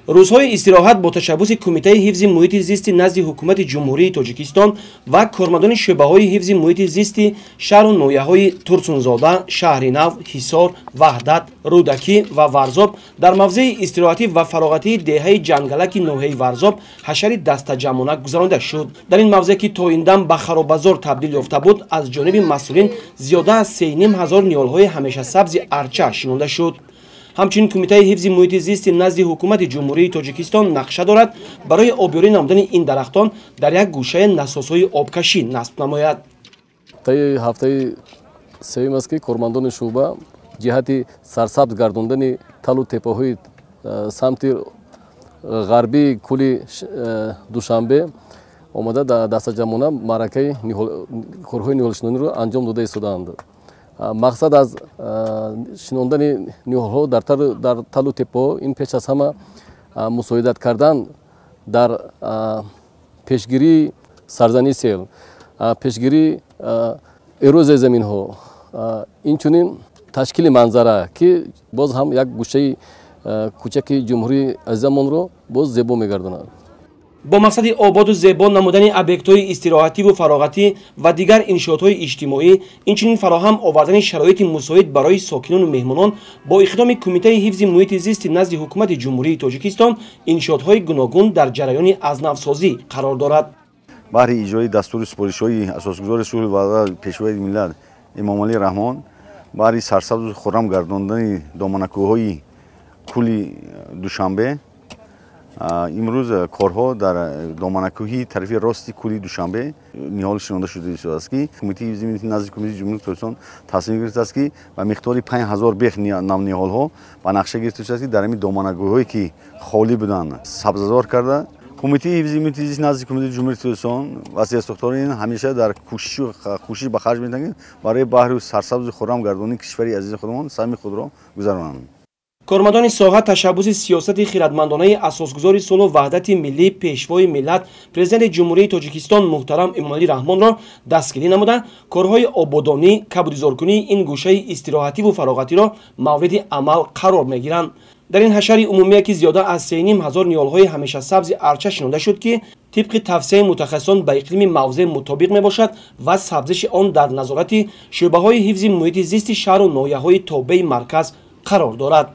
Рӯзҳои истироҳат бо ташаббуси Кумитаи ҳифзи муҳити зисти назди Ҳукумати Ҷумҳурии Тоҷикистон ва кормандони шӯъбаҳои ҳифзи муҳити зисти шаҳру ноҳияҳои Турсунзода, Шаҳри Нав, Ҳисор, Ваҳдат, Рӯдакӣ ва Варзоб дар мавзеи истироҳатӣ ва фароғатии деҳаи Ҷангалаки ноҳияи Варзоб ҳашари дастаҷамъона гузаронида шуд. Дар ин мавзеъ, ки то ин дам ба харобазор табдил ёфта буд, аз ҷониби масъулин зиёда аз 3,5 ҳазор ниҳолҳои ҳамешасабзи арча шинонда шуд. Ҳамчунин Кумитаи ҳифзи муҳити зисти назди Ҳукумати Ҷумҳурии Тоҷикистон нақша дорад, барои обёрӣ намудани ин дарахтон дар як гӯшаи насосҳои обкашӣ насб намояд. Таи ҳафтаи сеюм аст, ки кормандони шӯъба ҷиҳати сарсабз гардондани талу теппаҳои самти ғарбии кӯли Душанбе омада, дастаҷамъона маъракаи корҳои ниҳолшинониро анҷом дода истодаанд. Мақсад аз шинондани ниҳолҳо дар талу теппаҳо ин пеш аз ҳама мусоидат кардан дар пешгирии сарзании сел, пешгирии эрозияи заминҳо, инчунин ташкили манзара, ки боз ҳам як гӯшаи кӯчаки ҷумҳурии азизамонро боз зебо мегардонад. Бо мақсади ободу зебо намудани объектҳои истироҳативу фароғатӣ ва дигар иншоотҳои иҷтимоӣ, инчунин фароҳам овардани шароити мусоид барои сокинону меҳмонон, бо иқдоми Кумитаи ҳифзи муҳити зисти назди Ҳукумати Ҷумҳурии Тоҷикистон иншоотҳои гуногун дар ҷараёни азнавсозӣ қарор дорад. Баҳри иҷрои дастуру супоришҳои Асосгузори сулҳу ваҳдат, Пешвои миллат Эмомалӣ Раҳмон, баҳри сарсабзу хуррам гардондани доманакӯҳҳои кӯли Душанбе, имрӯз корҳо дар доманакӯҳи тарафи рости кӯли Душанбе ниҳол шинонда шуда истодааст, ки Кумитаи ҳифзи муҳити назди Кумитаи Ҷумҳурии Тоҷикистон тасмим гирифтааст, ки ба миқдори 5000 бех навниҳолҳо ба нақша гирифта шудааст, ки дар ҳамин доманакӯҳҳое, ки холӣ буданд, сабзазор карда. Кумитаи ҳифзи муҳити зист назди Кумитаи Ҷумҳурии Тоҷикистон ва сохтори ин ҳамеша дар кӯшишу кӯшиш ба харҷ медиҳанд, ки барои баҳри сарсабзу хуррам гардонии кишвари азизи худамон саҳми худро гузаронанд. Кормандони соҳа ташаббуси сиёсати хиратмандонаи Асосгузори сулҳу ваҳдати миллӣ, Пешвои миллат, Президенти Ҷумҳурии Тоҷикистон муҳтарам Эмомалӣ Раҳмонро дастгирӣ намуда, корҳои ободонӣ, кабудизоркунии ин гӯшаи истироҳативу фароғатиро мавриди амал қарор мегиранд. Дар ин ҳашари умумие, ки зиёда аз 3,5 ҳазор ниҳолҳои ҳамешасабзи арча шинонда шуд, ки тибқи тавсияи мутахассисон ба иқлими мавзеъ мутобиқ мебошад ва сабзиши он дар назорати шӯъбаҳои ҳифзи муҳити зисти шаҳру ноҳияҳои тобеи марказ қарор дорад.